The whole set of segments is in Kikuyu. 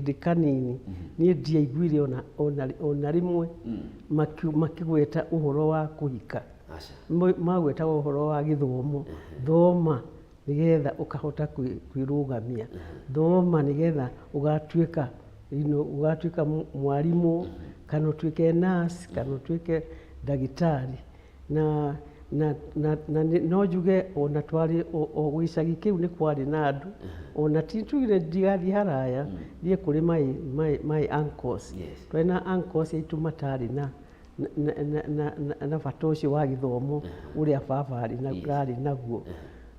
kahĩndĩ kanini niĩ ndiaiguire ona rĩmwe makĩgweta ũhoro wa kũhika. Aca. Magwetaga ũhoro wa gĩthomo, thoma nĩgetha ũkahota kwĩrũgamia, thoma nĩgetha ũgatuĩka ũgatuĩka mwarimũ, kana ũtuĩke nurse, kana ũtuĩke ndagĩtarĩ. Na no njuge ona twarĩ o gĩcagi kĩu nĩ kwarĩ na andũ, ona ti tugire ndigathiĩ haraya, thiĩ kũrĩ my uncles. Twarĩ na uncles aitũ matarĩ na bata ũcio wa gĩthomo ũrĩa baba arĩ na arĩ naguo.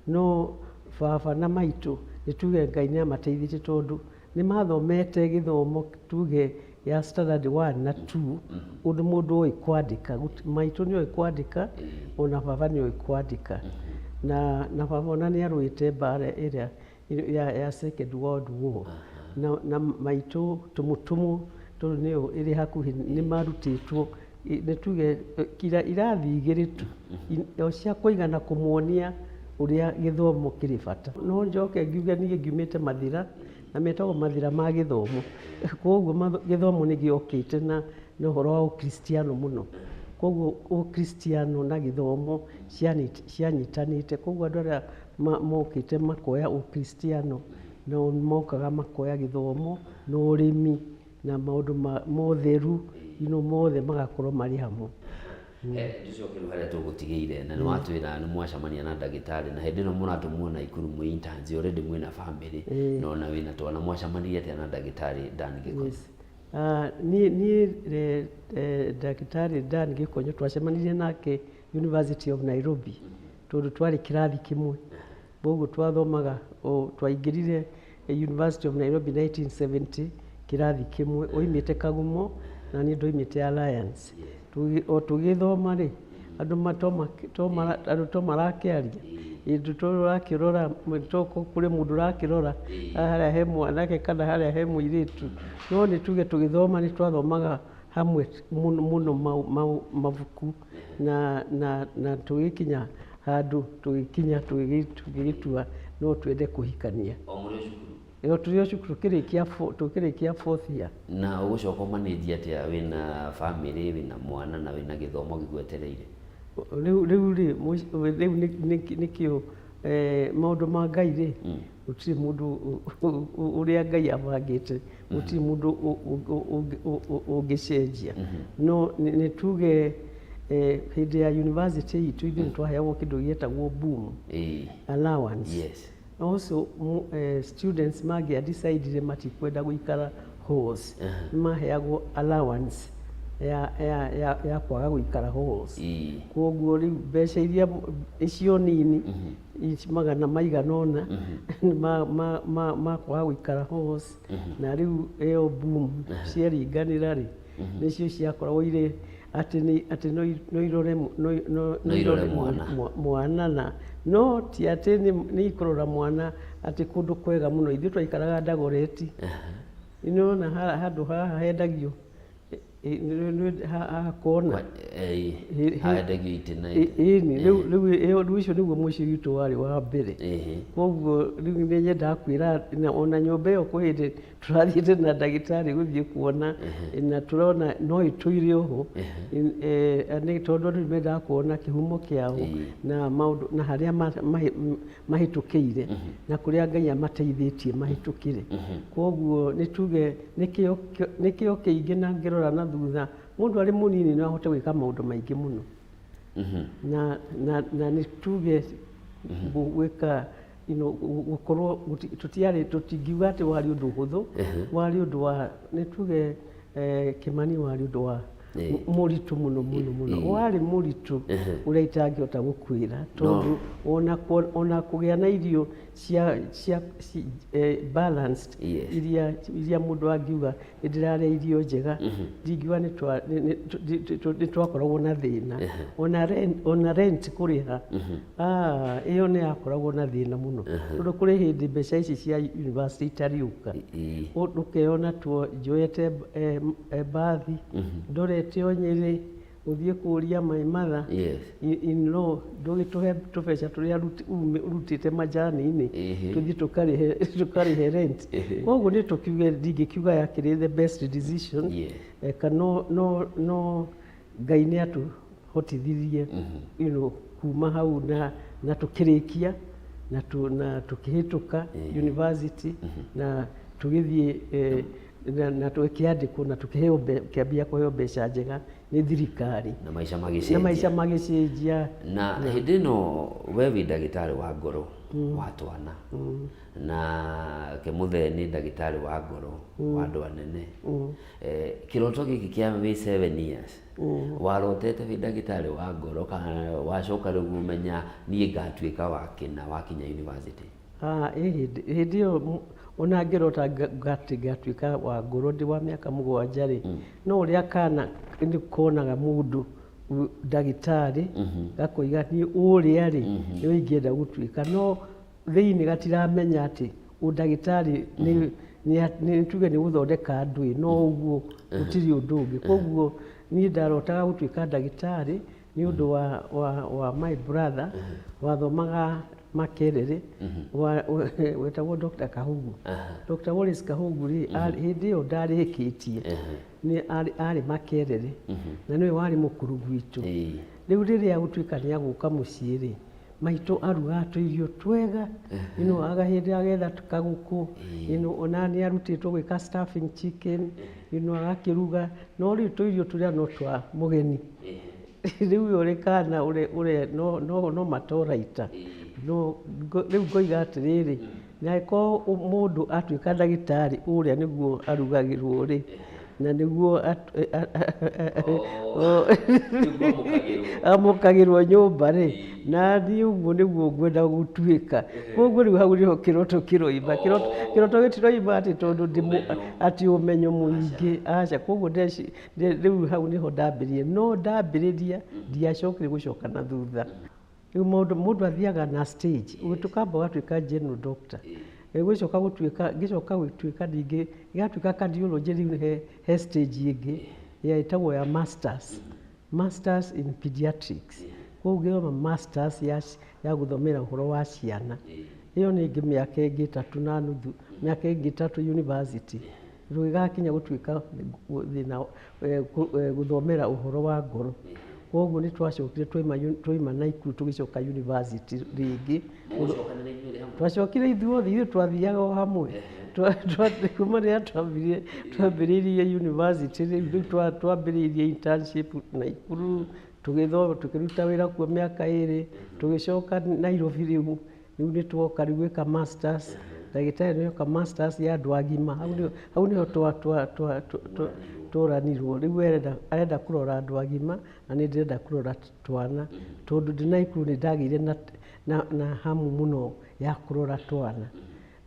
No baba na maitũ, nĩ tuge Ngai nĩ amateithĩtie, tondũ nĩ mathomete gĩthomo tuge ya standard 1 na 2, ũndũ mũndũ oĩ kwandĩka. Maitũ nĩ oĩ kwandĩka, ona baba nĩ oĩ kwandĩka, na baba ona nĩ arũĩte mbara ĩrĩa ya Second World War, na maitũ tũmũtũmũ, tondũ nĩyo ĩrĩ hakuhĩ, nĩ marutĩtwo nĩ tuge irathi 2 tu o cia kũigana kũmuonia ũrĩa gĩthomo kĩrĩ bata. No njoke ngiuge niĩ ngiumĩte Mathĩra, na metagwo Mathĩra ma gĩthomo, koguo gĩthomo nĩ gĩokĩte na ũhoro wa ũkristiano mũno. Koguo ũkristiano na gĩthomo cianyitanĩte. Koguo andũ arĩa mokĩte makoya ũkristiano no mokaga makoya gĩthomo na ũrĩmi na maũndũ ma ũtheru, mothe magakorwo marĩ hamwe. Tũcoke rĩu harĩa tũgũtigĩire, na nĩ watwĩra nĩ mwacemania na ndagĩtarĩ, na hĩndĩ ĩno mũratũmwo Naikuru mwĩ interns, already mwĩna family na ona wĩna twana. Mwacemanirie atĩa na ndagĩtarĩ Dan Gĩkonyo? Yes. Niĩ ndagĩtarĩ Dan Gĩkonyo twacemanirie nake University of Nairobi, tondũ twarĩ kĩrathi kĩmwe. Koguo twathomaga, twaingĩrire University of Nairobi 1970 kĩrathi kĩmwe, oimĩte Kagumo na niĩ ndoimĩte Alliance. O tũgĩthoma rĩ, andũ andũ to marakĩaria, ĩndũ to ũrakĩrora, to kũrĩ mũndũ ũrakĩrora harĩa he mwanake kana harĩa he mũirĩtu. No nĩ tuge tũgĩthoma nĩ twathomaga hamwe mũno mũno mabuku, na tũgĩkinya handũ tũgĩkinya tũgĩgĩtua no twende kũhikania. O mũrĩ o cukuru? O tũrĩ o cukuru, tũkĩrĩkia fourth year. Na ũgũcoka ũmanĩnji atĩa wĩna family, wĩna mwana na wĩna gĩthomo gĩgwetereire? Rĩu rĩ, rĩu nĩkĩo maũndũ ma Ngai rĩ, gũtirĩ mũndũ, ũrĩa Ngai abangĩte gũtirĩ mũndũ ũngĩcenjia. No nĩ tuge hĩndĩ ya university itũ ithuĩ nĩ twaheagwo kĩndũ gĩetagwo boom allowance. Also students mangĩa decidire matikwenda gũikara halls, nĩ maheagwo allowance ya kwaga gũikara halls. Koguo rĩu mbeca iria icio nini, ici magana maigana ũna ma kwaga gũikara halls, na rĩu ĩyo boom ciaringanĩra rĩ, nĩcio ciakoragwo irĩ atĩ nĩ atĩ no irore No irore mwana. Mwana, na no ti atĩ nĩ ikũrora mwana atĩ kũndũ kwega mũno. Ithuĩ twaikaraga Dagoretti, nĩwona handũ haha hendagio haha kona. Haendagio itĩ na Ĩni rĩu ũcio nĩguo mũciĩ witũ warĩ wa mbere. Koguo rĩu nĩ nyendaga kwĩra ona nyũmba ĩyo kwĩ hĩndĩ tũrathiĩte na ndagĩtarĩ gũthiĩ kuona, na tũrona no ĩtũire oho, nĩ tondũ andũ nĩ mendaga kuona kĩhumo kĩao na maũndũ na harĩa mahĩtũkĩire na kũrĩa Ngai amateithĩtie mahĩtũkĩre. Koguo nĩ tuge nĩ kĩo kĩingĩ, na ngĩrora na thutha, mũndũ arĩ mũnini no ahote gwĩka maũndũ maingĩ mũno, na nĩ tuge gwĩka gũkorwo tũtiarĩ, tũtingiuga atĩ warĩ ũndũ ũhũthũ, warĩ ũndũ wa, nĩ tuge Kĩmani, warĩ ũndũ wa mũritũ mũno mũno mũno, warĩ mũritũ ũrĩa itangĩhota gũkwĩra, tondũ ona kũgĩa na irio cia balanced, iria mũndũ angiuga nĩ ndĩrarĩa irio njega, ndingiuga nĩ twakoragwo na thĩna. Ona rent kũrĩha, ĩyo nĩ yakoragwo na thĩna mũno, tondũ kũrĩ hĩndĩ mbeca ici cia university itarĩũka, ũkeyona tuo njoete bathi ndorete o Nyĩrĩ. Gũthiĩ kũria my mother in law, ndũgĩtũhe tũbeca tũrĩa ũrutĩte majani-inĩ, tũthiĩ tũkarĩhe rent. Koguo nĩ tũkiuge, ndingĩkiuga yakĩrĩ the best decision. Eka no Ngai nĩ atũhotithirie kuma hau na tũkĩrĩkia na tũkĩhĩtũka university na tũgĩthiĩ na tũkĩandĩkwo na tũkĩheo, kĩambia kũheo mbeca njega nĩ thirikari. Na maica magĩcenjia. Na maica magĩcenjia. Na hĩndĩ ĩno we wĩ ndagĩtarĩ wa ngoro wa twana, na Kĩmũthee nĩ ndagĩtarĩ wa ngoro wa andũ anene. Kĩroto gĩkĩ kĩa wĩ 7 years warotete wĩ ndagĩtarĩ wa ngoro, kana wacoka rĩu ũmenya niĩ ngatuĩka wa kĩna wakinya university? Hĩndĩ ĩyo ona ngĩrota atĩ ngatuĩka wa ngoro ndĩ wa mĩaka 7 rĩ, no ũrĩa kana nĩ konaga mũndũ ndagĩtarĩ gakoiga niĩ ũrĩa rĩ nĩwe ingĩenda gũtuĩka, no thĩinĩ gatiramenya atĩ ũndagĩtarĩ nĩ tuge nĩ gũthondeka andũ, no ũguo gũtirĩ ũndũ ũngĩ. Koguo niĩ ndarotaga gũtuĩka ndagĩtarĩ nĩ ũndũ wa my brother wathomaga Makerere, wetagwo Dr. Kahugu. Dr. Wallace Kahugu rĩ, hĩndĩ ĩyo ndarĩkĩtie, nĩ arĩ Makerere na nĩwe warĩ mũkũrũ gwitũ. Rĩu rĩrĩa gũtuĩka nĩ agũka mũciĩ rĩ, maitũ arugaga tũirio twega, agahĩndĩ agetha kagũkũ, ona nĩ arutĩtwo gwĩka stuffing chicken, agakĩruga, no rĩu tũirio tũrĩa no twa mũgeni. Rĩu ũrĩ kana ũrĩa no matoraita. No rĩu ngoiga atĩrĩrĩ, na angĩkorwo mũndũ atuĩka ndagĩtarĩ ũrĩa nĩguo arugagĩrwo rĩ, na nĩguo amũkagĩrwo nyũmba rĩ, na niĩ ũguo nĩguo ngwenda gũtuĩka. Koguo rĩu hau nĩho kĩroto kĩroima. Kĩroto gĩtiroima atĩ tondũ atĩ ũmenyo mũingĩ, aca. Koguo rĩu hau nĩho ndambĩrĩria, no ndambĩrĩria ndiacokire gũcoka na thutha. Rĩu mũndũ athiaga na stage, ũgĩtukamba ũgatuĩka general doctor, gũcoka gũtuĩka, ngĩcoka gũtuĩka ningĩ gĩgatuĩka cardiology. Rĩu he stage ĩngĩ ĩtagwo ya masters in pediatrics. Koguo ngĩthoma masters ya gũthomera ũhoro wa ciana, ĩyo nĩ ĩngĩ mĩaka ĩngĩ 3.5, mĩaka ĩngĩ 3 university, rũgĩgakinya gũtuĩka thĩna gũthomera ũhoro wa ngoro. Koguo nĩ twacokire twaima Naikuru tũgĩcoka university rĩngĩ. Twacokire ithuothe, ithuĩ twathiaga o hamwe. Kuma rĩrĩa twambĩrĩirie university, rĩu twambĩrĩirie internship Naikuru, tũgĩthoma, tũkĩruta wĩra kuo mĩaka 2, tũgĩcoka Nairobi. Rĩu nĩ twoka rĩu gwĩka masters, ndagĩtarĩ nĩ oka masters ya andũ agima. Hau nĩho tũranirwo. Rĩu arenda kũrora andũ agima na nĩ ndĩrenda kũrora twana, tondũ ndĩ Naikuru nĩ ndagĩire na hamu mũno ya kũrora twana.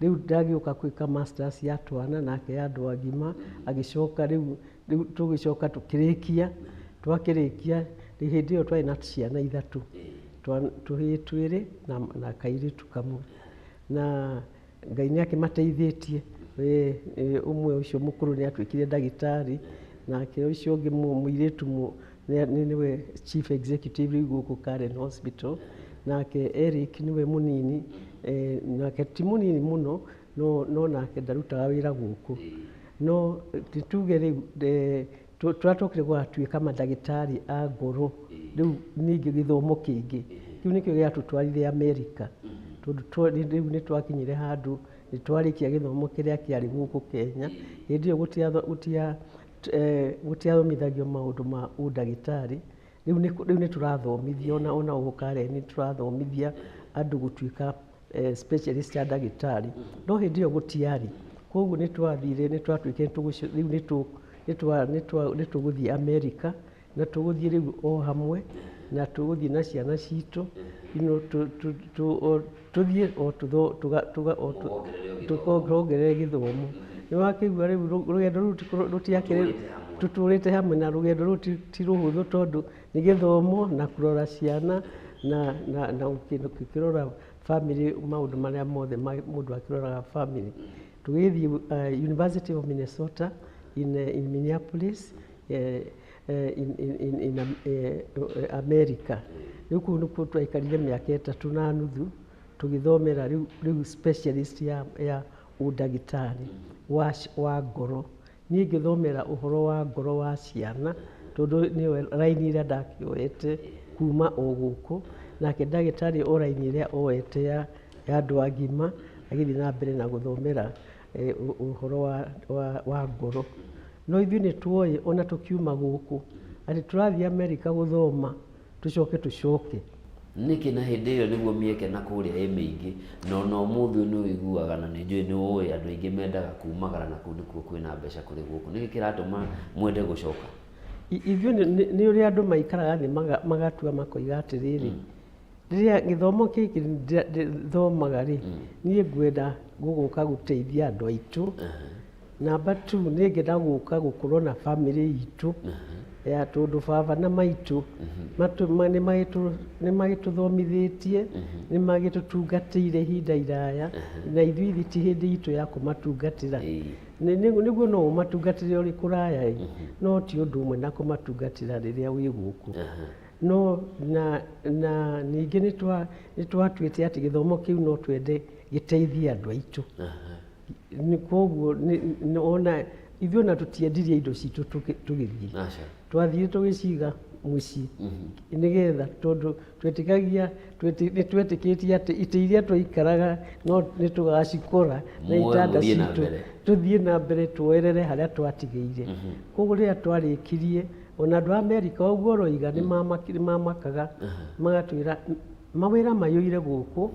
Rĩu ndagĩũka gwĩka masters ya twana nake ya andũ agima, agĩcoka rĩu tũgĩcoka tũkĩrĩkia. Twakĩrĩkia hĩndĩ ĩyo twarĩ na ciana 3, tũhĩĩ 2 na kairĩtu kamwe, na Ngai nĩ akĩmateithĩtie. Ũmwe ũcio mũkũrũ nĩ atuĩkire ndagĩtarĩ, nake ũcio ũngĩ mũirĩtu nĩwe chief executive rĩu gũkũ Karen Hospital, nake Eric nĩwe mũnini, nake ti mũnini mũno, no nake ndarutaga wĩra gũkũ. No tuge rĩu twatokire gũgatuĩka mandagĩtarĩ a ngoro, rĩu ningĩ gĩthomo kĩngĩ kĩu nĩkĩo gĩatũtwarire Amerika, tondũ rĩu nĩ twakinyire handũ nĩ twarĩkia gĩthomo kĩrĩa kĩarĩ gũkũ Kenya. Hĩndĩ ĩyo gũtiathomithagio maũndũ ma ũndagĩtarĩ. Rĩu nĩ tũrathomithia ona gũkũ Karen nĩ tũrathomithia andũ gũtuĩka specialist a ndagĩtarĩ, no hĩndĩ ĩyo gũtiarĩ. Koguo nĩ twathire, nĩ twatuĩkire rĩu nĩ tũgũthiĩ Amerika, na tũgũthiĩ rĩu o hamwe, na tũgũthiĩ na ciana citũ, tũthiĩ o tũkongerere gĩthomo. Nĩ wakĩigua rĩu rũgendo rũu rũtiakĩrĩ, tũtũrĩte hamwe, na rũgendo rũu ti rũhũthũ, tondũ nĩ gĩthomo na kũrora ciana na ũkĩrora family, maũndũ marĩa mothe mũndũ akĩroraga family. Tũgĩthiĩ University of Minnesota in Minneapolis. in America. Rĩu kũu nĩkuo twaikarire mĩaka 3.5 tũgĩthomera rĩu specialist ya ũndagĩtarĩ wa ngoro. Niĩ ngĩthomera ũhoro wa ngoro wa ciana tondũ nĩyo raini ĩrĩa ndakĩoete kuma o gũkũ, nake ndagĩtarĩ o raini ĩrĩa oete ya andũ agima agĩthiĩ na mbere na gũthomera ũhoro wa ngoro. No ithuĩ nĩ tuoĩ ona tũkiuma gũkũ atĩ tũrathiĩ Amerika gũthoma tũcoke tũcoke. Nĩkĩ na hĩndĩ ĩyo nĩguo mĩeke na kũrĩa ĩ mĩingĩ, no no ũmũthĩ ũyũ nĩ ũiguaga na nĩ njũĩ nĩ ũĩ andũ aingĩ mendaga kumagara na kũu nĩkuo kwĩna mbeca kũrĩ gũkũ. Nĩkĩ kĩratũma mwende gũcoka? Ithuĩ nĩ ũrĩa andũ maikaraga thĩ magatua makoiga atĩrĩrĩ, rĩrĩa gĩthomo gĩkĩ thomaga rĩ, niĩ ngwenda gũgũka gũteithia andũ aitũ. Namba 2 nĩ ngenda gũka gũkorwo na family itũ ya tondũ baba na maitũ nĩ magĩtũthomithĩtie, nĩ magĩtũtungatĩire ihinda iraya, na ithuĩ ti hĩndĩ itũ ya kũmatungatĩra. Nĩguo no ũmatungatĩre ũrĩ kũraya ĩ, no ti ũndũ ũmwe na kũmatungatĩra rĩrĩa wĩ gũkũ. No na ningĩ nĩ twatuĩte atĩ gĩthomo kĩu no twende gĩteithie andũ aitũ. Nĩ koguo ona ithuĩ ona tũtiendirie indo citũ tũgĩthiĩ. Twathire tũgĩciga mũciĩ nĩgetha tondũ twetĩkagia nĩ twetĩkĩtie atĩ itĩ iria twaikaraga no nĩ tũgacikora na itanda citũ tũthiĩ na mbere tuoerere harĩa twatigĩire. Koguo rĩrĩa twarĩkirie ona andũ a Amerika ũguo ũroiga nĩ mamakaga magatwĩra mawĩra maiyũire gũkũ,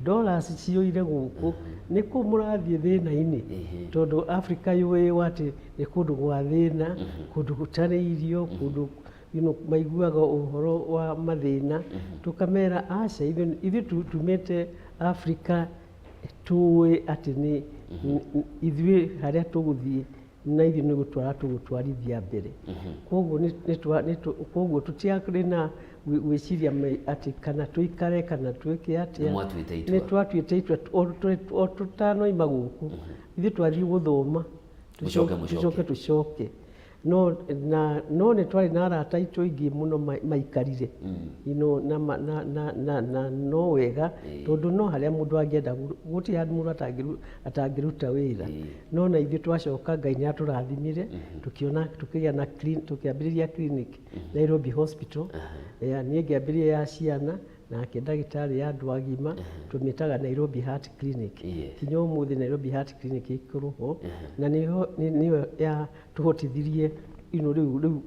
dollars ciyũire gũkũ, nĩ kũ mũrathiĩ thĩna-inĩ tondũ Africa yũĩĩo atĩ nĩ kũndũ gwa thĩna, kũndũ gũtarĩ irio, kũndũ maiguaga ũhoro wa mathĩna. Tũkamera aca, ithuĩ tumĩte Africa tũĩ atĩ nĩ ithuĩ harĩa tũgũthiĩ na ithuĩ nĩ gũtwara tũgũtwarithia mbere. Koguo tũtiarĩ na gwĩciria atĩ kana tũikare kana twĩke atĩa. Nĩ twatuĩte itua o tũtanoima gũkũ, ithuĩ twathiĩ gũthoma tũcoke tũcoke. No nĩ twarĩ na arata aitũ aingĩ mũno maikarire, na no wega tondũ no harĩa mũndũ angĩenda gũtirĩ handũ mũndũ atangĩruta wĩra. No na ithuĩ twacoka Ngai nĩ atũrathimire tũkĩona tũkĩgĩa na tũkĩambĩrĩria clinic Nairobi Hospital. Niĩ ngĩambĩrĩria ya ciana nake ndagĩtarĩ ya andũ agima tũmĩtaga Nairobi Heart Clinic. Kinya ũmũthĩ Nairobi Heart Clinic ĩkorwo ho na nĩyo ya tũhotithirie rĩu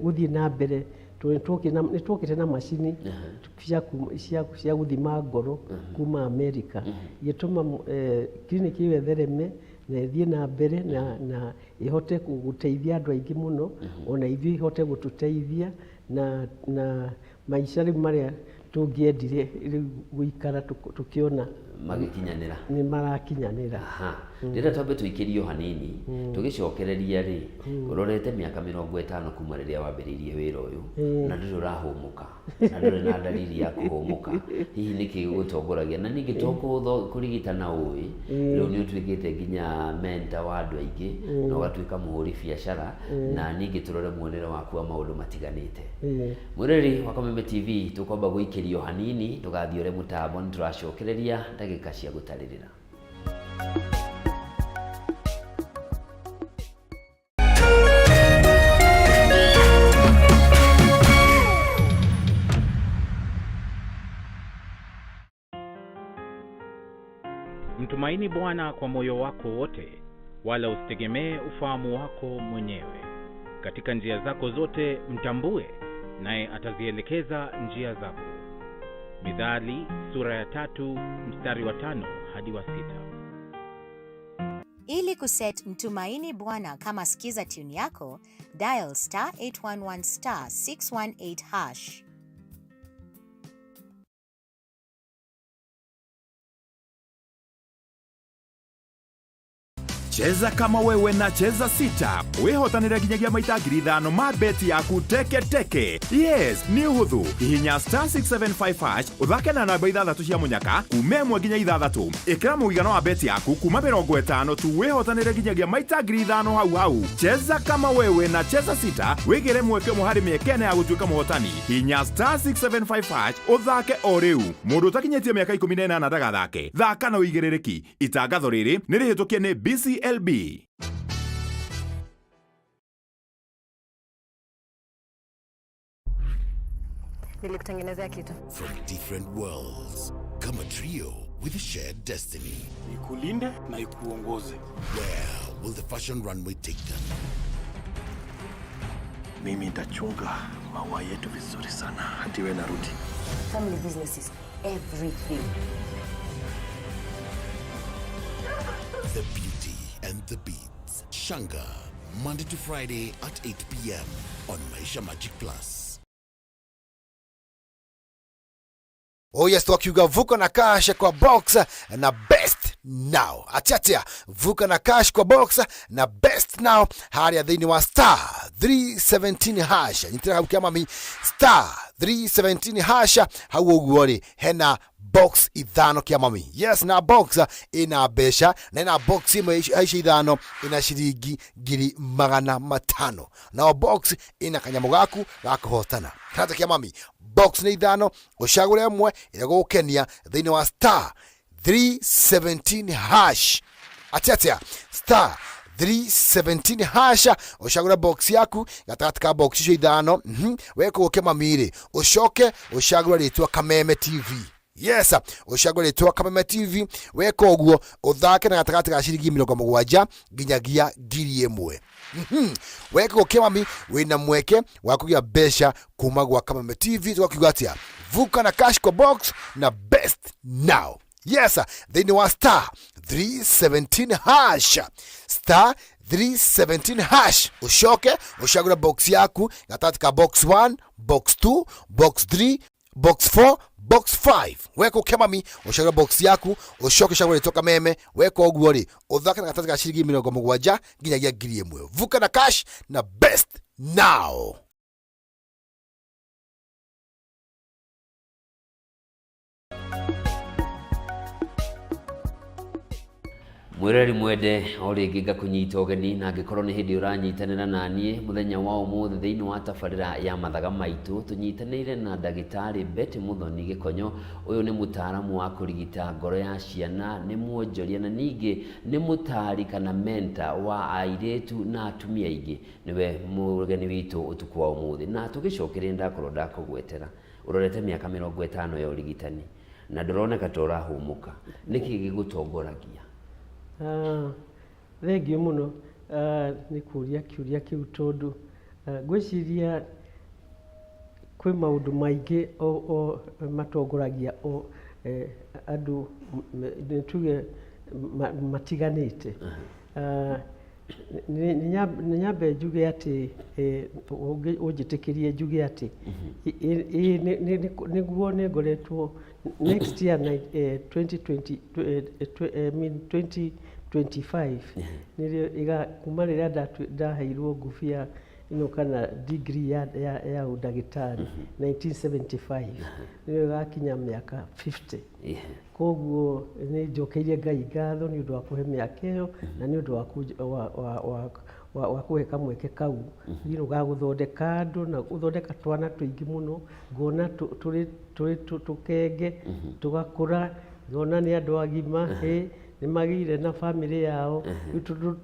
gũthiĩ na mbere tondũ nĩ twokĩte na macini cia gũthima ngoro kuma America, igĩtũma clinic ĩyo ĩthereme na ĩthiĩ na mbere na ĩhote gũteithia andũ aingĩ mũno, ona ithuĩ ĩhote gũtũteithia na maica rĩu marĩa tũngĩendire rĩu gũikara tũkĩona magĩkinyanĩra nĩ marakinyanĩra. Rĩrĩa twambe tũikĩrio hanini tũgĩcokereria rĩ, ũrorete mĩaka 50 kuma rĩrĩa wambĩrĩirie wĩra ũyũ na ndũrĩ ũrahũmũka na ndũrĩ na dalili ya kũhũmũka, hihi nĩkĩ gĩgũtongoragia? Na ningĩ to kũrigitana ũĩ, rĩu nĩ ũtuĩkĩte nginya mentor wa andũ aingĩ na ũgatuĩka mũhũri biacara, na ningĩ tũrore muonere waku wa maũndũ matiganĩte. Mwĩroreri wa Kameme TV, tũkwamba gũikĩrio hanini tũgathiĩ ũrĩa mũtambo nĩ tũracokereria ndagĩka cia gũtarĩrĩra. Mtumaini Bwana kwa moyo wako wote, wala usitegemee ufahamu wako mwenyewe. Katika njia zako zote mtambue, naye atazielekeza njia zako. Mithali sura ya 3 mstari wa 5 hadi wa 6. Ili kuset Mtumaini Bwana kama skiza tune yako, dial *811 *618#. Cheza kama wewe na Cheza Sita wĩhotanĩre nginyagia maita 5,000 ma beti yaku teke teke. Yes, nĩ ũhũthũ. Hihinya star 675 hash ũthake na namba ithathatũ cia mũnyaka kuma 1 nginya 6. Ĩkĩra mũigana wa beti yaku kuma 50 tu wĩhotanĩre nginyagia maita 5,000 hau hau. Cheza kama wewe na Cheza Sita wĩgĩre mweke ũmwe harĩ mĩeke ĩna ya gũtuĩka mũhotani. Hihinya star 675 hash ũthake o rĩu. Mũndũ ũtakinyĩtie mĩaka 18 ndagathake. Thaka na ũigĩrĩrĩki. Itangatho rĩrĩ nĩ rĩhĩtũkie nĩ BCLB. Nilikutengenezea kitu. From different worlds come a trio with a shared destiny. Ikulinde na ikuongoze. Where will the fashion runway take them? Mimi nitachunga maua yetu vizuri sana hadi we narudi. Family business is everything. The Beauty and the Beats. Shanga, Monday to Friday at 8 p.m. on Maisha Magic Plus. Oh yes, twakiuga vuka na cash kwa box na best now. Atiatia vuka na cash kwa box na best now haria thĩinĩ wa star 317 hash. Nyitĩra hau kĩa mami, star 317 hash. Hau ũguo rĩ, hena box ithano kĩa mami. Yes, na box ina mbeca, na ina box ĩmwe icio ithano ina ciringi 500,000. Nao box ina kanyamũ gaku ga kũhotana karata kĩa mami. Box nĩ ithano, ũcagũre ĩmwe ĩrĩa gũgũkenia thĩinĩ wa star 317 hash. Atiatia star 317 hash, ũcagũre box yaku gatagatĩ ka box icio ithano. Weka ũke mami-rĩ, ũcoke ũcagũre rĩtwa Kameme TV. Yes, ũcagũre rĩtwa Kameme TV. Weka ũguo, ũthake na gatagatĩ ka ciringi 70 nginyagia 1,000. Weka ũke mami, wĩna mweke wa kũgĩa mbeca kuma gwa Kameme TV. Tũgakiuga atĩa? Vuka na cash kwa box na best now. Yes, thĩinĩ wa star 317 hash, star 317 hash, ũcoke ũcagũre box yaku gatagatĩ ka box 1, box 2, box 3, box 4, box 5. Weka ũke mami, ũcagũre box yaku, ũcoke ũcagũre rĩtwa Kameme. Weka ũguo rĩ, ũthake na gatagatĩ ka ciringi 70 nginyagia 1,000. Vuka na cash na best now. Mwĩrori mwende, o rĩngĩ ngakũnyita ũgeni, na angĩkorwo nĩ hĩndĩ ũranyitanĩra na niĩ mũthenya wa ũmũthĩ thĩinĩ wa tabarĩra ya Mathaga Maitũ, tũnyitanĩire na ndagĩtarĩ Betty Muthoni Gĩkonyo. Ũyũ nĩ mũtaaramu wa kũrigita ngoro ya ciana, nĩ mwonjoria na ningĩ nĩ mũtaari kana mentor wa airĩtu na atumia aingĩ. Nĩwe mũgeni witũ ũtukũ wa ũmũthĩ, na tũgĩcokeria ndakorwo ndakũgwetera ũrorete mĩaka 50 ya ũrigitani na ndũroneka ta ũrahũmũka. Nĩkĩ gĩgũtongoragia? Thengiũ mũno nĩ kũria kĩũria kĩu, tondũ ngwĩciria kwĩ maũndũ maingĩ o matongoragia o andũ, nĩ tuge matiganĩte. Nĩ nyambe njuge atĩ, ũnjĩtĩkĩrie njuge atĩ nĩguo nĩ ngoretwo next year 2020, I mean 2025 nĩrĩo kuma rĩrĩa ndaheirwo ngũbia ĩno kana degree ya ũndagĩtarĩ 1975, nĩrĩo ĩgakinya mĩaka 50. Koguo nĩ njokeirie Ngai ngatho nĩ ũndũ wa kũhe mĩaka ĩyo na nĩ ũndũ wa kũhe kamweke kau ga gũthondeka andũ na gũthondeka twana tũingĩ mũno. Ngona tũrĩ tũkenge, tũgakũra, ngona nĩ andũ agima, nĩ magĩire na bamĩrĩ yao. Rĩu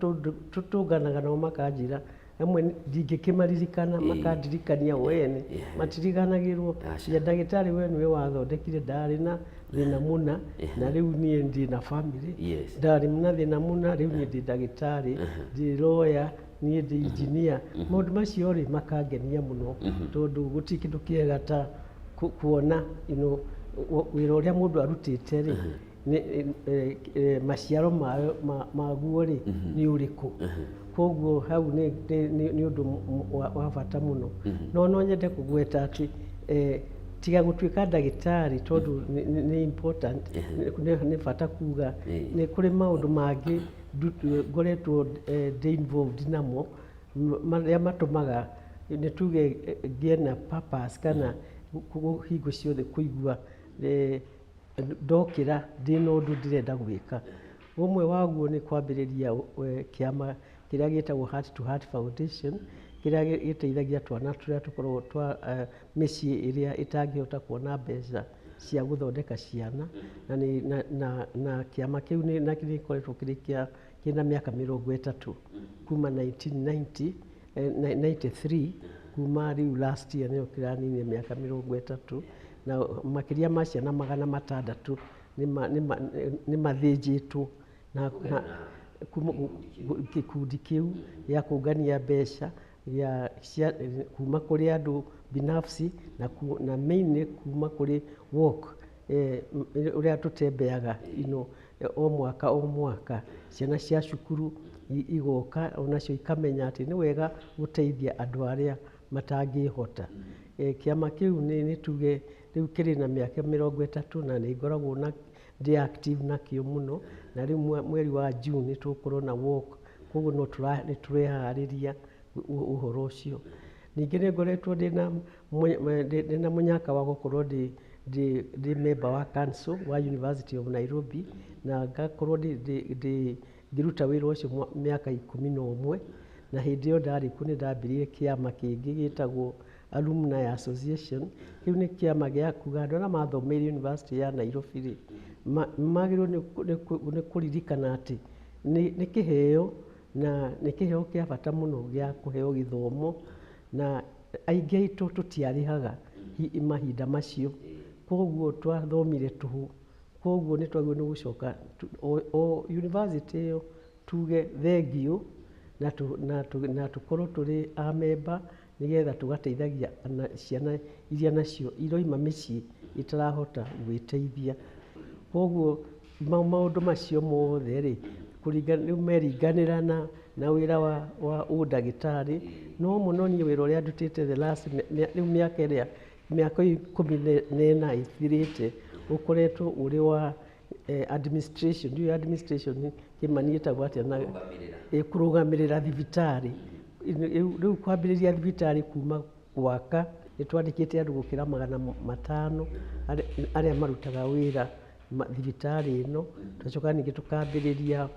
tũtũnganaga nao, makanjĩra amwe ndingĩkĩmaririkana, makandirikania o ene, matiriganagĩrwo. Aca. Ya ndagĩtarĩ, we nĩwe wathondekire, ndarĩ na thĩna mũna na rĩu niĩ ndĩ na bamĩrĩ. Ndarĩ na thĩna mũna, rĩu niĩ ndĩ ndagĩtarĩ, ndĩ lawyer, niĩ ndĩ engineer. Maũndũ macio rĩ, makangenia mũno, tondũ gũtirĩ kĩndũ kĩega ta kuona wĩra ũrĩa mũndũ arutĩte rĩ, nĩ maciaro maguo rĩ nĩ ũrĩkũ. Koguo hau nĩ ũndũ wa bata mũno. No nyende kũgweta atĩ tiga gũtuĩka ndagĩtarĩ, tondũ nĩ important, nĩ bata kuga nĩ kũrĩ maũndũ mangĩ. ngoretwo ndĩ involved namo, marĩa matũmaga nĩ tuge ngĩe na purpose kana hingo ciothe kũigua ndokĩra ndĩna ũndũ ndĩrenda gwĩka. Ũmwe waguo nĩ kwambĩrĩria kĩama kĩrĩa gĩtagwo Heart to Heart Foundation, kĩrĩa gĩteithagia twana tũrĩa tũkoragwo twa mĩciĩ ĩrĩa ĩtangĩhota kuona mbeca cia gũthondeka ciana. Na, nĩ, na, na, na kĩama kĩu nĩ na gĩkoretwo kĩrĩ kĩa kĩna mĩaka 30 kuma 1990, 93. Kuma rĩu last year nĩyo kĩraninia mĩaka 30, na makĩria ma ciana 600 nĩ mathĩnjĩtwo na kuma gĩkundi kĩu gĩa kũngania mbeca gĩa cia kuma kũrĩ andũ binafsi na mainly kuma kũrĩ walk ũrĩa tũtembeaga ino o mwaka o mwaka. Ciana cia cukuru igoka onacio ikamenya atĩ nĩ wega gũteithia andũ arĩa matangĩhota. Kĩama kĩu nĩ tuge rĩu kĩrĩ na mĩaka 30, na nĩ ngoragwo na ndĩ active nakĩo mũno. Na rĩu mweri wa June nĩ tũgũkorwo na walk, koguo no nĩ tũreharĩria ũhoro ũcio. Ningĩ nĩ ngoretwo ndĩna mũnyaka wa gũkorwo ndĩ member wa council wa University of Nairobi, na ngakorwo ndĩ ngĩruta wĩra ũcio mĩaka 11. Na hĩndĩ ĩyo ndarĩ kuo nĩ ndambĩrĩirie kĩama kĩngĩ gĩtagwo Alumni Association. Kĩu nĩ kĩama gĩa kuga andũ arĩa mathomeire University ya Nairobi rĩ, magĩrĩirwo nĩ kũririkana atĩ nĩ kĩheo, na nĩ kĩheo kĩa bata mũno gĩa kũheo gĩthomo, na aingĩ aitũ tũtiarĩhaga mahinda macio, koguo twathomire tũhũ. Koguo nĩ twagĩrĩirwo nĩ gũcoka o university ĩyo tuge thengiũ na tũkorwo tũrĩ amemba, nĩgetha tũgateithagia ciana iria nacio iroima mĩciĩ itarahota gwĩteithia. Koguo maũndũ macio mothe rĩ, rĩu meringanĩra na wĩra wa ũndagĩtarĩ. No mũno niĩ wĩra ũrĩa ndutĩte the last rĩu mĩaka ĩrĩa mĩaka 14 ĩthirĩte ũkoretwo ũrĩ wa administration. Ndiũĩ administration kĩmani ĩtagwo atĩa na kũrũgamĩrĩra thibitarĩ. Rĩu kwambĩrĩria thibitarĩ kuma gwaka, nĩ twandĩkĩte andũ gũkĩra 500 arĩa marutaga wĩra thibitarĩ ĩno. Twacoka ningĩ tũkambĩrĩria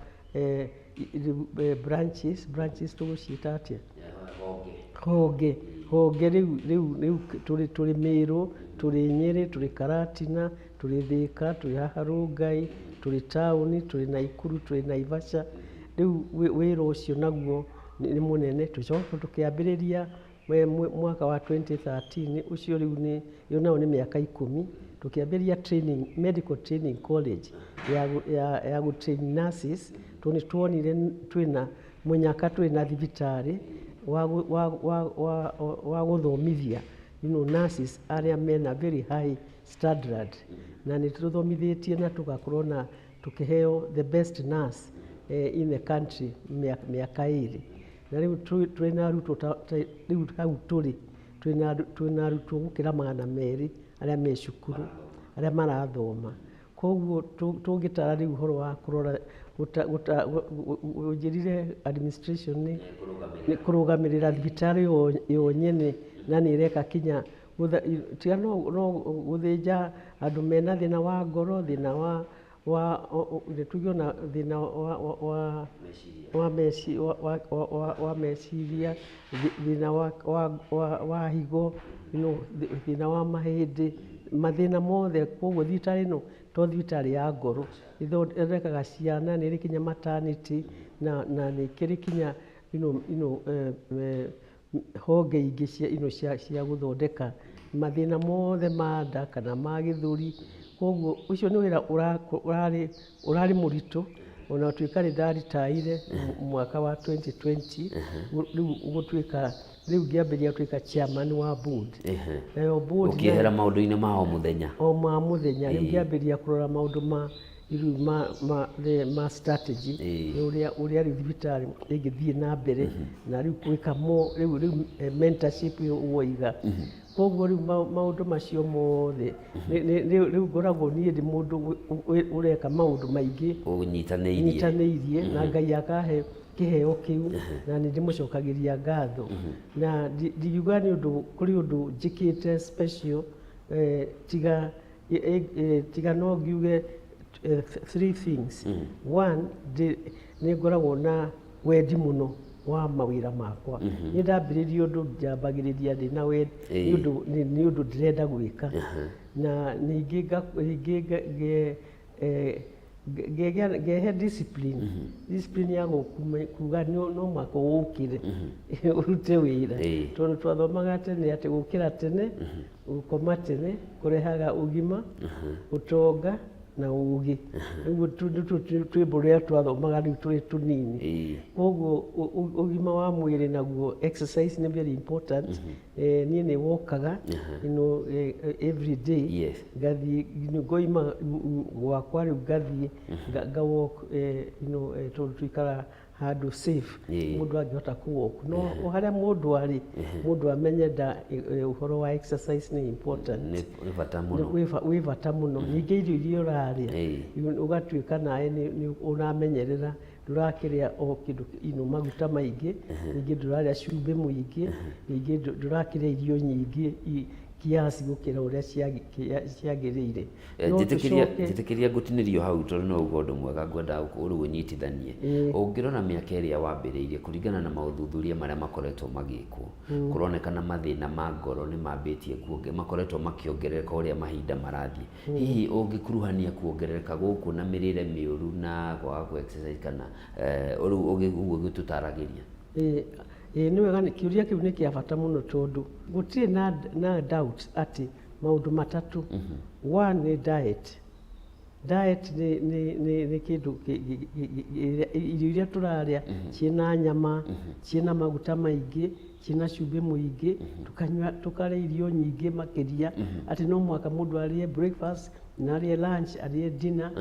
branches, tũgũciĩta atĩa, honge. Rĩu tũrĩ Mĩrũ, tũrĩ Nyĩrĩ, tũrĩ Karatina, tũrĩ Thĩka, tũrĩ haha Rongai, tũrĩ taũni, tũrĩ Naikuru, tũrĩ Naivasha. Rĩu wĩra ũcio naguo nĩ mũnene. Tũcoka tũkĩambĩrĩria mwaka wa 2013 ũcio, rĩu nĩ ĩyo nayo nĩ mĩaka 10, tũkĩambĩrĩria training, medical training college ya gũ train nurses, tondũ nĩ tuonire twĩna mũnyaka, twĩna thibitarĩ wa gũthomithia nurses arĩa mena very high standard. Na nĩ tũthomithĩtie na tũgakorwo na tũkĩheo the best nurse in the country mĩaka 2. Na rĩu twĩna arutwo rĩu hau tũrĩ twĩna arutwo gũkĩra 200 arĩa me cukuru, arĩa marathoma. Koguo tũngĩtara rĩu ũhoro wa kũrora ũnjĩrire administration nĩ kũrũgamĩrĩra thibitarĩ yo nyene, na nĩ ĩreka kinya tiga no gũthĩnja andũ mena thĩna wa ngoro, thĩna wa nĩ tuge ona thĩna wa meciria, thĩna wa higo, thĩna wa mahĩndĩ, mathĩna mothe. Koguo thibitarĩ ĩno to thibitarĩ ya ngoro, ĩthondekaga ciana, nĩ ĩrĩ kinya maternity na nĩ ĩkĩrĩ kinya honge ingĩ cia gũthondeka mathĩna mothe ma nda kana ma gĩthũri. Koguo ũcio nĩ wĩra ũrarĩ mũritũ, ona gũtuĩka nĩ ndaritaire mwaka wa 2020. Rĩu gũtuĩka rĩu ngĩambĩrĩria gũtuĩka chairman wa board. Nayo board Ũkĩehera maũndũ-inĩ ma o mũthenya. O ma mũthenya. Rĩu ngĩambĩrĩria kũrora maũndũ ma Rĩu ma strategy nĩ ũrĩa rĩu thibitarĩ ĩngĩthiĩ na mbere na rĩu gwĩka mo rĩu mentorship ĩyo woiga. Koguo rĩu maũndũ macio mothe rĩu ngoragwo niĩ ndĩ mũndũ ũreka maũndũ maingĩ Ũnyitanĩirie. Nyitanĩirie, na Ngai akahe kĩheo kĩu, na nĩ ndĩmũcokagĩria ngatho. Na ndingiuga nĩ ũndũ kũrĩ ũndũ njĩkĩte special, tiga no ngiuge three things. One, nĩ ngoragwo na wendi mũno wa mawĩra makwa. Nĩ ndambĩrĩria ũndũ, njambagĩrĩria ndĩ na wendi, nĩ ũndũ nĩ ũndũ ndĩrenda gwĩka. Na ningĩ ngehe discipline ya kuga no mũhaka ũkĩre ũrute wĩra, tondũ twathomaga tene atĩ gũkĩra tene, gũkoma tene kũrehaga ũgima, ũtonga na ũgĩ. Rĩu twĩmbo rũrĩa twathomaga rĩu tũrĩ tũnini. Koguo ũgima wa mwĩrĩ naguo, exercise nĩ very important. Niĩ nĩ wokaga every day. Ngathiĩ, ngoima gwakwa rĩu ngathiĩ nga walk, tondũ tũikaraga handũ safe, mũndũ angĩhota kũ walk no o harĩa mũndũ arĩ, mũndũ amenye nda ũhoro wa exercise nĩ important. Nĩ bata mũno. Wĩ bata mũno. Ningĩ irio iria ũrarĩa, ũgatuĩka nawe nĩ ũramenyerera, ndũrakĩrĩa o kĩndũ maguta maingĩ, ningĩ ndũrarĩa cumbĩ mũingĩ, ningĩ ndũrakĩrĩa irio nyingĩ kiasi gũkĩra ũrĩa ciagĩrĩire. No Njĩtĩkĩria tũcoke njĩtĩkĩria ngũtinĩrio hau, tondũ no uga ũndũ mwega ngwendaga rĩu ũnyitithanie. Ũngĩrora mĩaka ĩrĩa wambĩrĩirie, kũringana na maũthuthuria marĩa makoretwo magĩkwo, kũronekana mathĩna ma ngoro nĩ mambĩtie makoretwo makĩongerereka ũrĩa mahinda marathiĩ. Hihi ũngĩkuruhania kuongerereka gũkũ na mĩrĩre mĩũru na kwaga ku exercise, kana rĩu ũguo ũgĩtũtaragĩria? Ĩĩ, nĩ wega, kĩũria kĩu nĩ kĩa bata mũno, tondũ gũtirĩ na doubt atĩ maũndũ matatũ. One nĩ diet. Diet nĩ kĩndũ irio iria tũrarĩa ciĩna nyama, ciĩna maguta maingĩ, ciĩna cumbĩ mũingĩ, tũkanyua, tũkarĩa irio nyingĩ makĩria, atĩ no mũhaka mũndũ arĩe breakfast na arĩe lunch, arĩe dinner,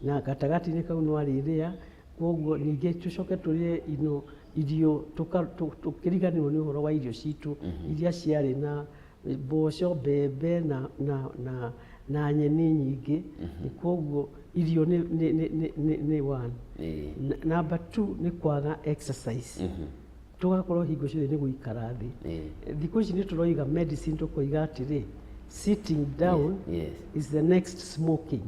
na gatagatĩ-inĩ kau no arĩrĩa. Koguo ningĩ tũcoke tũrĩe ino irio tũkĩriganĩrwo nĩ ũhoro wa irio citũ iria ciarĩ na mboco, mbembe na nyeni nyingĩ. Koguo irio nĩ one. Number two nĩ kwaga exercise, tũgakorwo hingo ciothe nĩ gũikara thĩ. Thikũ ici nĩ tũroiga medicine, tũkoiga atĩrĩ, sitting down is the next smoking.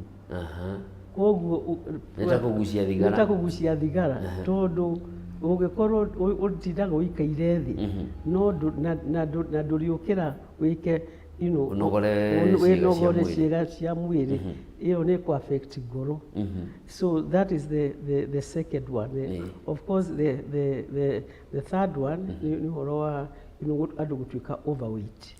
Koguo Nĩ ta kũgucia thigara. Nĩ ta kũgucia thigara, tondũ ũngĩkorwo ũtindaga ũikaire thĩ no na ndũrĩũkĩra wĩke Ũnogore ciĩga cia wĩnogore mwĩrĩ. Ciĩga cia mwĩrĩ, ĩyo nĩ kũ affect ngoro. So that is the second one. Of course the third one nĩ ũhoro wa andũ gũtuĩka overweight,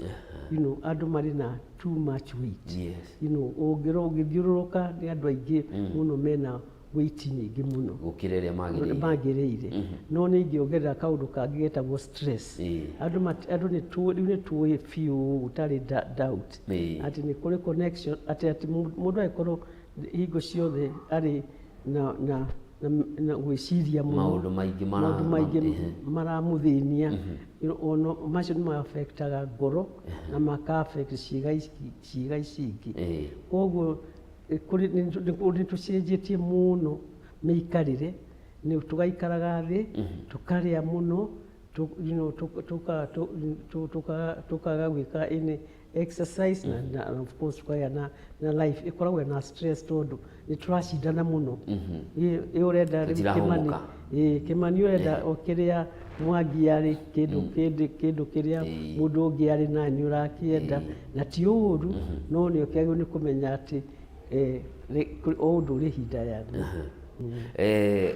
andũ marĩ na too much weight. Ũngĩrora, ũngĩthiũrũrũka, nĩ andũ aingĩ mũno mena weight nyingĩ mũno gũkĩra ĩrĩa magĩrĩire. Magĩrĩire. No nĩ ingĩongerera kaũndũ kangĩ getagwo stress. Andũ rĩu nĩ tũĩ biũ gũtarĩ doubt atĩ nĩ kũrĩ connection atĩ mũndũ angĩkorwo hingo ciothe arĩ na gwĩciria mũno, maũndũ maingĩ maũndũ maingĩ maramũthĩnia, ono macio nĩ ma-affectaga ngoro na maka affect ciĩga ici ingĩ. Koguo kũrĩ nĩ tũcenjetie mũno mĩikarĩre, nĩ tũgaikaraga thĩ, tũkarĩa mũno, tũkaga gwĩka any exercise, na of course tũkagĩa na life ĩkoragwo na stress, tondũ nĩ tũracindana mũno. Ĩ ũrenda rĩu Kĩmani, Tũtirahũmũka. ĩ Kĩmani ũrenda o kĩrĩa Mwangi arĩ, kĩndũ kĩrĩa mũndũ ũngĩ arĩ nayo nĩ ũrakĩenda, na ti ũru, no nĩ ũkĩagĩrĩirwo nĩ kũmenya atĩ o ũndũ ũrĩ ihinda rĩaguo.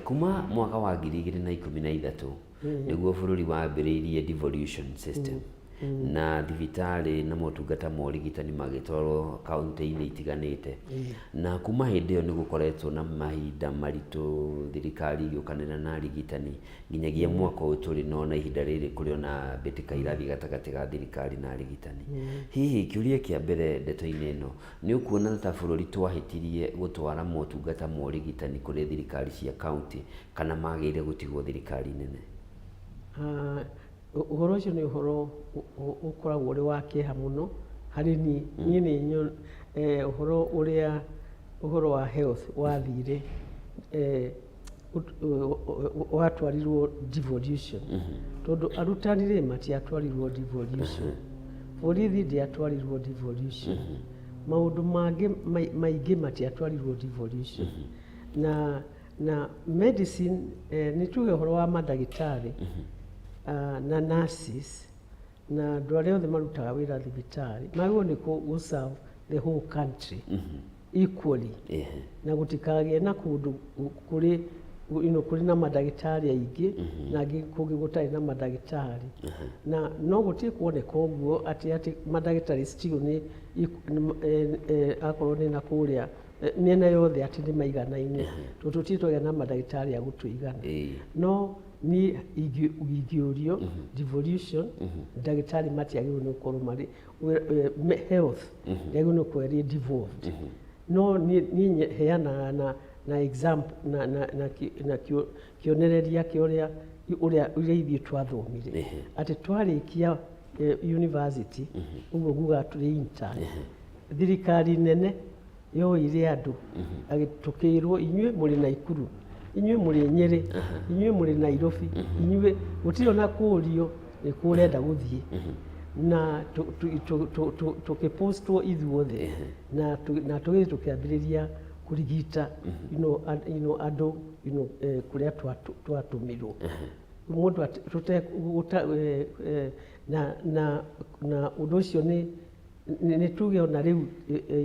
Kuma mwaka wa 2013 nĩguo bũrũri wambĩrĩirie devolution system. Na thibitarĩ na motungata ma ũrigitani magĩtwarwo kaũntĩ-inĩ itiganĩte. Na kuma hĩndĩ ĩyo nĩ gũkoretwo na mahinda maritũ, thirikari igĩũkanĩra na arigitani nginyagia mwaka ũyũ tũrĩ, no na ihinda rĩrĩ kũrĩ ona mbĩtĩka irathiĩ gatagatĩ ga thirikari na arigitani. Hihi kĩũria kĩa mbere ndeto-inĩ ĩno, nĩ ũkuona ta bũrũri twahĩtirie gũtwara motungata ma ũrigitani kũrĩ thirikari cia kaũntĩ, kana magĩrĩire gũtigwo thirikari nene? Ah, ũhoro ũcio nĩ ũhoro ũkoragwo ũrĩ wa kĩeha mũno harĩ niĩ. Niĩ nĩ ũhoro ũrĩa ũhoro wa health wathire, watwarirwo devolution, tondũ arutani rĩ, matiatwarirwo devolution, borithi ndĩatwarirwo devolution, maũndũ mangĩ maingĩ matiatwarirwo devolution, na medicine, nĩ tuge ũhoro wa mandagĩtarĩ, na nurses na andũ arĩa othe marutaga wĩra thibitarĩ, magĩrĩirwo nĩ gũ serve the whole country equally, na gũtikagĩe na kũndũ kũrĩ kũrĩ na mandagĩtarĩ aingĩ na angĩ kũngĩ gũtarĩ na mandagĩtarĩ. Na no gũtirĩ kuoneka ũguo atĩ mandagĩtarĩ still nĩ akorwo nĩ na kũrĩa mĩena yothe atĩ nĩ maiganaine, tondũ tũtirĩ twagĩa na mandagĩtarĩ a gũtũigana. No niĩ ingĩũrio, devolution, ndagĩtarĩ matiagĩrĩirwo nĩ gũkorwo marĩ health ndĩagĩrĩirwo nĩ gũkorwo ĩrĩ devolved. No niĩ heanaga na example na kĩonereria kĩa ũrĩa ithuĩ twathomire, atĩ twarĩkia university ũguo ngugaga tũrĩ intern, thirikari nene yoire andũ, tũkĩrwo, "Inyuĩ mũrĩ Naikuru, inyuĩ mũrĩ Nyĩrĩ, inyuĩ mũrĩ Nairobi, inyuĩ." Gũtirĩ ona kũũrio nĩ kũ ũrenda gũthiĩ, na tũkĩpostwo ithuothe, na tũgĩthiĩ tũkĩambĩrĩria kũrigita andũ kũrĩa twatũmirwo mũndũ tũte na ũndũ ũcio nĩ tuge ona rĩu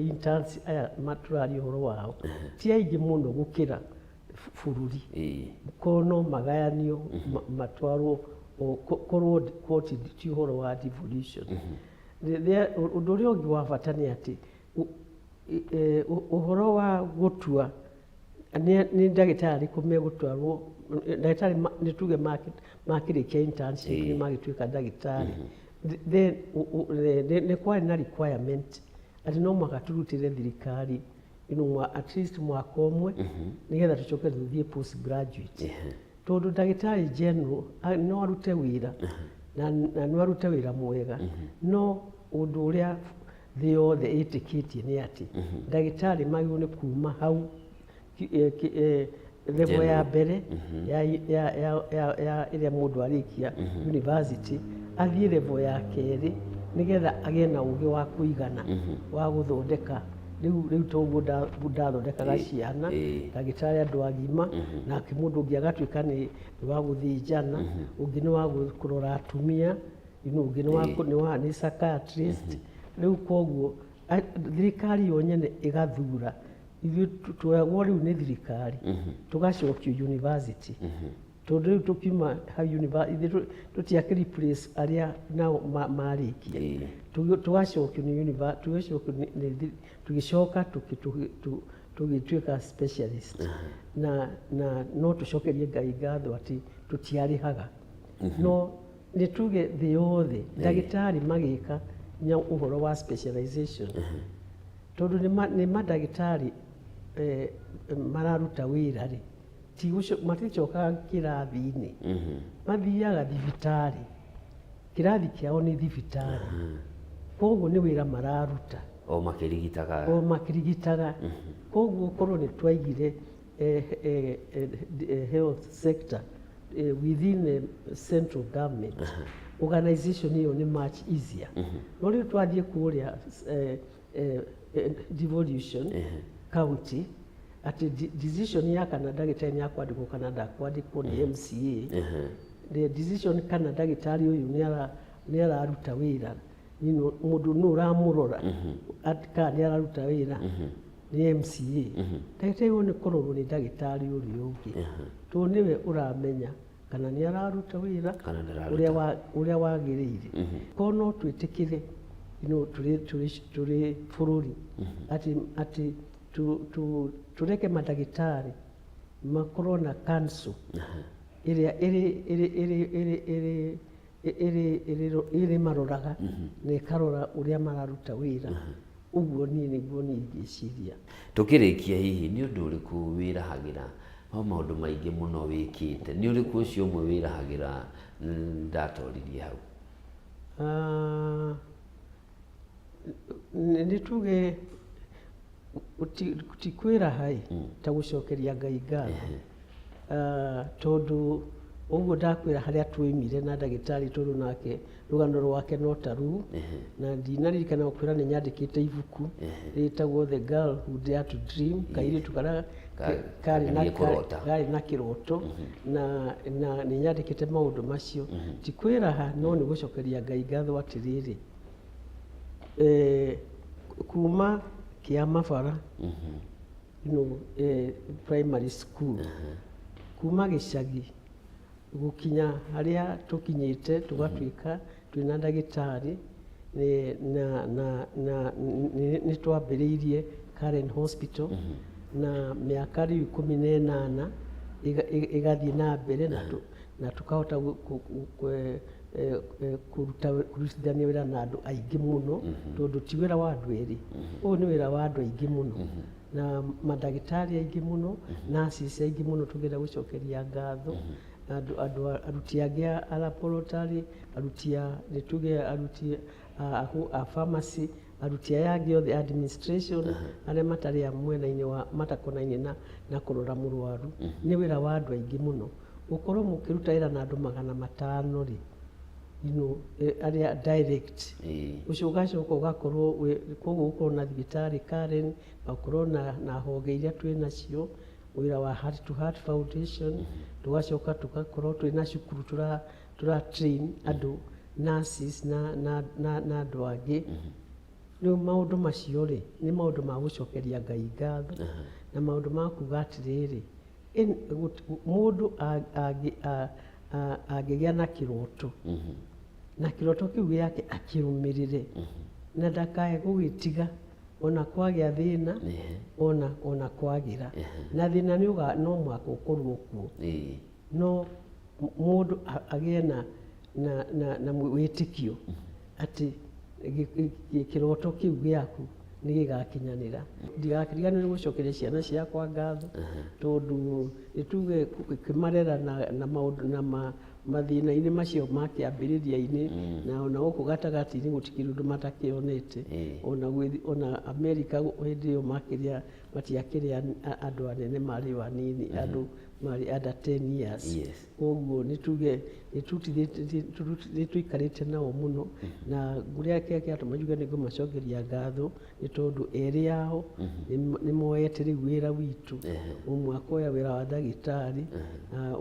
interns aya tũraria ũhoro wao ti aingĩ mũno gũkĩra bũrũri. Korwo no magayanio, matwarwo korwo koti ti ũhoro wa devolution. Ũndũ ũrĩa ũngĩ wa bata nĩ atĩ ũhoro wa gũtua nĩ ndagĩtarĩ arĩkũ megũtwarwo, ndagĩtarĩ nĩ tuge makĩrĩkia internship nĩ magĩtuĩka ndagĩtarĩ, then nĩ kwarĩ na requirement atĩ no mũhaka tũrutĩre thirikari at least mwaka ũmwe nĩgetha tũcoke tũthiĩ postgraduate, tondũ ndagĩtarĩ general no arute wĩra na no arute wĩra mwega, no ũndũ ũrĩa thĩ yothe ĩtĩkĩtie nĩ atĩ ndagĩtarĩ magĩrĩirwo nĩ kuma hau level ya mbere ya ĩrĩa mũndũ arĩkia university, athiĩ level ya kerĩ, nĩgetha agĩe na ũgĩ wa kũigana wa gũthondeka. Rĩu toguo ndathondekaga ciana, ndagĩtarĩ andũ agima, nake mũndũ ũngĩ agatuĩka nĩ wa gũthĩnjana, ũngĩ nĩ wa kũrora atumia, ũngĩ nĩ psychiatrist. Rĩu koguo thirikari yo nyene ĩgathura ithuĩ tuoyagwo rĩu nĩ thirikari, tũgacokio university, tondũ rĩu tũkiuma hau ithuĩ tũtiakĩ replace arĩa nao marĩkia. Tũgacokio nĩ tũgacokio tũgĩcoka tũgĩtuĩka specialist, na no tũcokerie Ngai ngatho atĩ tũtiarĩhaga. No nĩ tuge thĩ yothe ndagĩtarĩ magĩka nya ũhoro wa specialization, tondũ nĩ mandagĩtarĩ mararuta wĩra rĩ, maticokaga kĩrathi-inĩ, mathiaga thibitarĩ, kĩrathi kĩao nĩ thibitarĩ, koguo nĩ wĩra mararuta. O makĩrigitaga. O makĩrigitaga. Koguo korwo nĩ twaigire health sector within the central government organization, ĩyo nĩ much easier. No rĩu twathiĩ kũrĩa devolution county, atĩ decision ya kana ndagĩtarĩ nĩ akwandĩkwo kana ndakwandĩkwo nĩ MCA, the decision kana ndagĩtarĩ ũyũ nĩ araruta wĩra, mũndũ nũ ũramũrora kana nĩ araruta wĩra nĩ MCA. Ndagĩtarĩ ũyũ nĩ kũrorwo nĩ ndagĩtarĩ ũrĩa ũngĩ, tondũ nĩwe ũramenya. Kana nĩ araruta wĩra Kana ndararuta. Ũrĩa wagĩrĩire. Korwo no twĩtĩkĩre tũrĩ bũrũri atĩ tũreke mandagĩtarĩ makorwo na council ĩrĩa ĩrĩ ĩrĩ ĩrĩ ĩrĩ ĩrĩ ĩrĩ ĩrĩ ĩrĩ maroraga na ĩkarora ũrĩa mararuta wĩra. Ũguo niĩ nĩguo niĩ ingĩciria. Tũkĩrĩkia, hihi nĩ ũndũ ũrĩkũ wĩrahagĩra? Ho maũndũ maingĩ mũno wĩkĩte, nĩ ũrĩkũ ũcio ũmwe wĩrahagĩra, ndatoririe hau? Ah, nĩ tuge ti kwĩraha ĩ ta gũcokeria Ngai ngatho. Ah, tondũ ũguo ndakwĩra harĩa twoimire na ndagĩtarĩ, tondũ nake rũgano rwake no ta rũu, na ndinaririkana gũkwĩra nĩ nyandĩkĩte ibuku rĩtagwo The Girl Who Dared to Dream, kairĩtu karĩa karĩ na kageririe kũrota. Karĩ na kĩroto, na nĩ nyandĩkĩte maũndũ macio. Ti kwĩraha, no nĩ gũcokeria Ngai ngatho atĩrĩrĩ, kuma Kĩamabara primary school, kuma gĩcagi gũkinya harĩa tũkinyĩte, tũgatuĩka twĩna ndagĩtarĩ na nĩ twambĩrĩirie Karen Hospital na mĩaka rĩu 18 ĩgathiĩ na mbere na tũkahota kũrutithania wĩra na andũ aingĩ mũno, tondũ ti wĩra wa andũ erĩ, ũyũ nĩ wĩra wa andũ aingĩ mũno na mandagĩtarĩ aingĩ mũno, nurses aingĩ mũno. Tũngĩenda gũcokeria ngatho andũ aruti angĩ a laboratory, aruti a, nĩ tuge aruti a pharmacy, aruti aya angĩ othe, administration, arĩa matarĩ a mwena-inĩ wa matakonainie na kũrora mũrwaru. Nĩ wĩra wa andũ aingĩ mũno. Gũkorwo mũkĩruta wĩra na andũ 500 rĩ, arĩa direct, ũcio ũgacoka ũgakorwo koguo gũkorwo na thibitarĩ Karen, na ũkorwo na honge iria twĩ nacio, wĩra wa Heart to Heart Foundation, tũgacoka tũgakorwo twĩ na cukuru tũra train andũ, nurses na andũ angĩ. Rĩu maũndũ macio rĩ, nĩ maũndũ ma gũcokeria Ngai ngatho na maũndũ ma kuga atĩrĩrĩ, mũndũ angĩgĩa na kĩroto, na kĩroto kĩu gĩake akĩrũmĩrĩre na ndakae gũgĩtiga ona kwagĩa thĩna, ona kwagĩra na thĩna, nĩ ũga no mũhaka ũkorwo kuo, no mũndũ agĩe na wĩtĩkio atĩ kĩroto kĩu gĩaku nĩ gĩgakinyanĩra. Ndigakĩriganĩrwo nĩ gũcokeria ciana ciakwa ngatho, tondũ nĩtuge kĩmarera na maũndũ na mathĩna-inĩ macio ma kĩambĩrĩria-inĩ na ona gũkũ gatagatĩ-inĩ, gũtikĩrĩ ũndũ matakĩonete. Ona Amerika hĩndĩ ĩyo makĩrĩa matiakĩrĩ andũ anene, marĩ o anini, andũ marĩ under 10 years. Koguo nĩ tuge nĩ tũikarĩte nao mũno, na ũrĩa kĩrĩa kĩratũma njuge nĩ ngũmacokeria ngatho nĩ tondũ erĩ ao nĩ moete rĩu wĩra witũ. Ũmwe akoya wĩra wa ndagĩtarĩ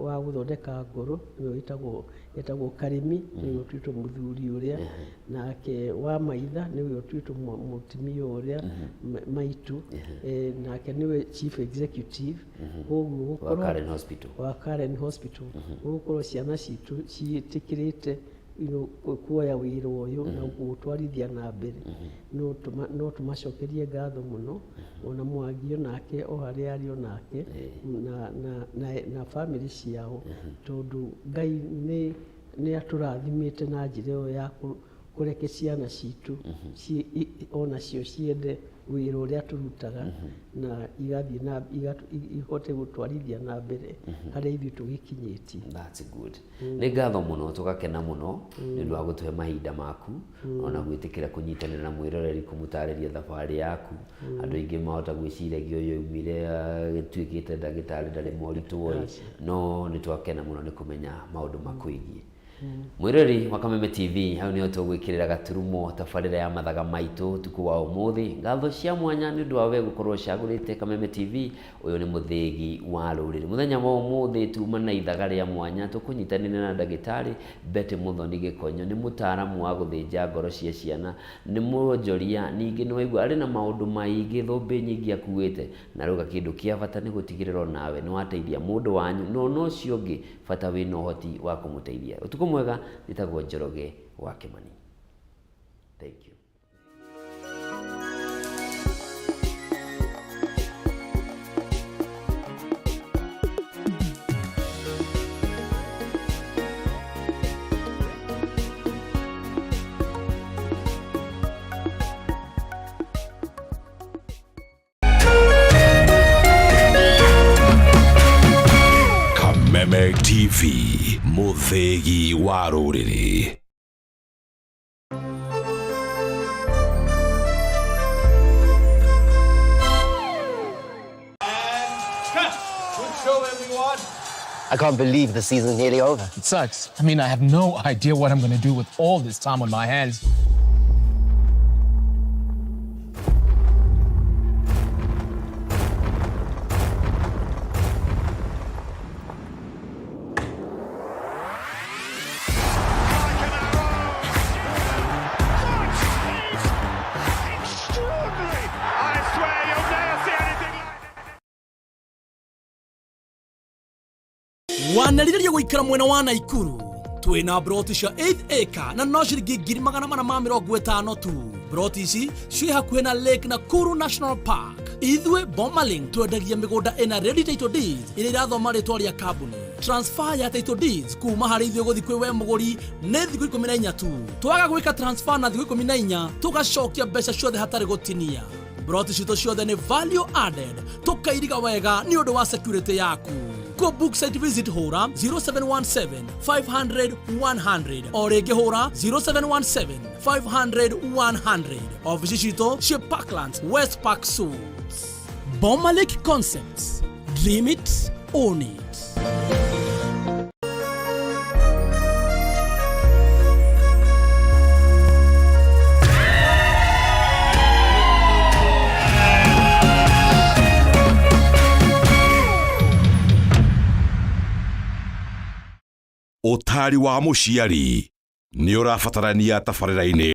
wa gũthondeka ngoro, nĩwe wĩtagwo Karĩmi, nĩwe ũtuĩtwo mũthuri ũrĩa, nake wa Maitha nĩwe ũtuĩtwo mũtumia ũrĩa maitũ, nake nĩwe chief executive. Koguo wa gũkorwo Karen Hospital. Wa Karen Hospital. Gũkorwo ciana citũ ciĩtĩkĩrĩte kuoya wĩra ũyũ na gũtwarithia na mbere, no tũmacokerie ngatho mũno. Ona Mwangi onake o harĩa arĩ onake na bamĩrĩ ciao, tondũ Ngai nĩ atũrathimĩte na njĩra ĩyo ya kũreke ciana citũ onacio ciende wĩra ũrĩa tũrutaga na igathiĩ na ihote gũtwarithia na mbere harĩa ithuĩ tũgĩkinyĩtie. That's good. Nĩ ngatho mũno, tũgakena mũno nĩ ũndũ wa gũtũhe mahinda maku ona gwĩtĩkĩra kũnyitanĩra na mwĩroreri kũmũtarĩria thabarĩ yaku. Andũ aingĩ mahota gwĩciragia ũyũ aumire agĩtuĩkĩte ndagĩtarĩ ndarĩ moritũ ĩ, no nĩ twakena mũno nĩ kũmenya maũndũ makwĩgiĩ. Mwirori wa Kameme TV, hau niho tũgwĩkĩrĩra gaturumo tabarĩra ya mathaga maitũ ũtukũ wa ũmũthĩ. Ngatho cia mwanya nĩ ũndũ wa we gũkorwo ũcagũrĩte Kameme TV. Ũyũ nĩ mũthĩgi wa rũrĩrĩ. Mũthenya wa ũmũthĩ tuma na ithaga rĩa mwanya, tũkũnyitanĩire na ndagĩtarĩ Betty Muthoni Gĩkonyo. Nĩ mũtaaramu wa gũthĩnja ngoro cia ciana, nĩ mwonjoria, ningĩ nĩ waigua arĩ na maũndũ maingĩ, thũmbĩ nyingĩ akuĩte, na rauga kĩndũ kĩa bata nĩ gũtigĩrĩra onawe nĩ wateithia mũndũ wanyu, na ona ũcio ũngĩ bata wĩna ũhoti wa kũmũteithia. Ũtukũ mwega, njĩtagwo Njoroge wa Kĩmani. Thank you. Kameme TV, mũthĩgi wa rũrĩrĩ. I can't believe the season's nearly over. It sucks. I mean, I have no idea what I'm going to do with all this time on my hands. Extraordinary! I swear you'll never see anything like Wanarĩrĩria gũikara mwena wa Naikuru, twĩna broti cia 8 acre na no ciringi 450,000 tu. Broti ici ciĩ hakuhĩ na Lake Nakuru National Park. Ithuĩ Bomalink twendagia mĩgũnda ĩna ready title deeds iria irathoma rĩtwa rĩa kambuni. Transfer ya title deeds kuma harĩ ithuĩ gũthiĩ kwĩ we mũgũri nĩ thikũ 14 tu. Twaga gwĩka transfer na thikũ 14, tũgacokia mbeca ciothe hatarĩ gũtinia. Broti citũ ciothe nĩ value added, tũkairiga wega nĩ ũndũ wa security yaku. Go book site visit, hũra 0717 500 100, o rĩngĩ hũra 0717 500 100. Ofici citũ ciĩ Parklands, West Park Suites. Bomalik Concepts, dream it, own it. Ũtari wa mũciari nĩ ũrabatarania tabarĩra-inĩ.